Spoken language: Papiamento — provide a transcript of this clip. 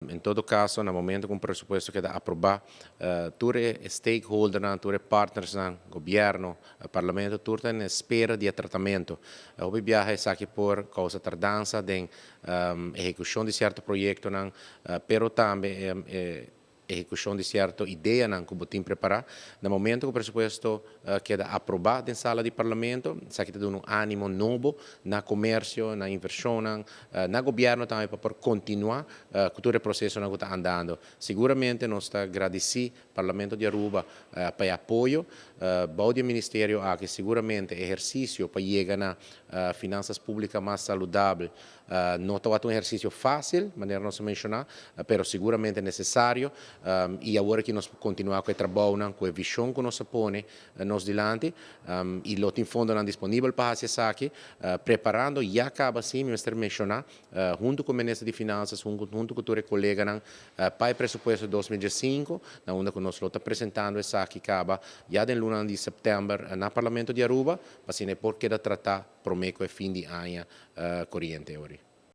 En todo caso, na momento cu un presupuesto keda aproba, tur e stakeholdernan, tur e partnersnan, gobierno, parlamento, tur ta na espera di e tratamento. Hopi biaha esaki por causa tardansa den ehecucion di cierto proyectonan, pero tambe ehecucion di cierto ideanan cu bo tin prepara. Na momento cu e presupuesto keda aproba den sala di parlamento, esaki ta duna un animo nobo na comercio, na inversionnan, na gobierno tambe pa por continua cu tur e procesonan cu ta andando. Siguramente nos ta gradici Parlamento di Aruba pa e apoyo. Bou di e ministerio aki siguramente ehercicio pa yega na finanzas publica mas saludabel no tabata un ehercicio facil, manera nos a menciona, pero siguramente necesario y awor aki nos por continua cu e trabounan, cu e vision cu nos a pone nos dilanti y lo tin fondonan disponibel pa haci esaki, preparando ya caba si mi mester menciona hunto cu Minister di Finanzas, hunto cu tur e coleganan pa e presupuesto 2015, na unda cu nos lo ta presentando esaki caba ya den lunanan di september na Parlamento di Aruba, pa asina e por keda trata prome cu e fin di aña coriente ori.